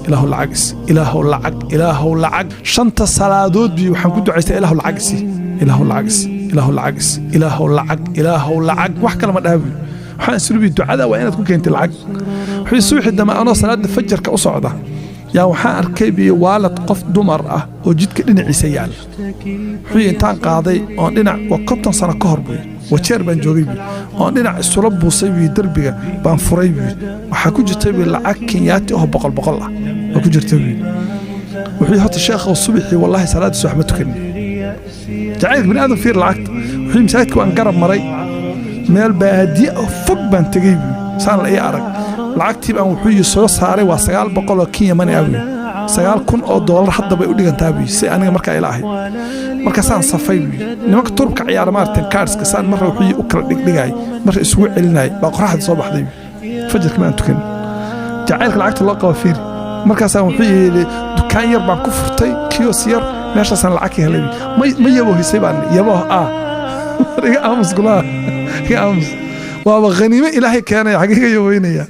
Ilaahu lacag isi, Ilaahu lacag, Ilaahu lacag. Shanta salaadood bi waxaan ku ducaystaa, Ilaahu lacag isi, Ilaahu lacag isi, Ilaahu lacag isi, Ilaahu lacag, Ilaahu lacag. Wax kale ma dhaha buy. Waxaan islubi ducada waa inaad ku keentay lacag. Wuxuu subaxii dambe anoo salaada fajarka u socda yaa waxaan arkay biyo waalad qof dumar ah oo jidka dhinaciisa yaalla. Wuxuu intaan qaaday oon dhinac, waa 50 sano ka hor buy, Wajeer baan joogay buy, oon dhinac isula buusay buy, derbiga baan furay buy. Waxaa ku jirtay buy lacag Kenyaati oo boqol boqol ah waa ku jirtay buy. Wuxuu horta sheekhow subaxii wallaahi salaada subax ma tukanin. Jacaylka bini aadam fiir lacagta. Wuxuu masaajidka waan garab maray, meel baadiye oo fog baan tegey buy, saan la ii arag. Lacagtii baan wuxuu soo saaray, waa 900 oo Kenya money ah buy, $9,000 hadda bay u dhigantaa buy si aniga markaa ila ahayd. Markaasaan safay buy, nimanka turubka ciyaara maaragtay kaarska saan marra wuxuu u kala dhigdhigay, marra isugu celinayay, baa qoraxda soo baxday buy. Fajarkii maan tukan. Jacaylka lacagta loo qaba fiiri. Markaasaan wuxuu yidhi dukaan yar baan ku furtay, kiosk yar, meeshaasaan lacag ka helay. Ma yaboohisay baan yabooh ah. Iga aamus gulaha, iga aamus, waaba khaniimo Ilaahay keenaya, xagee ka yaboynaya?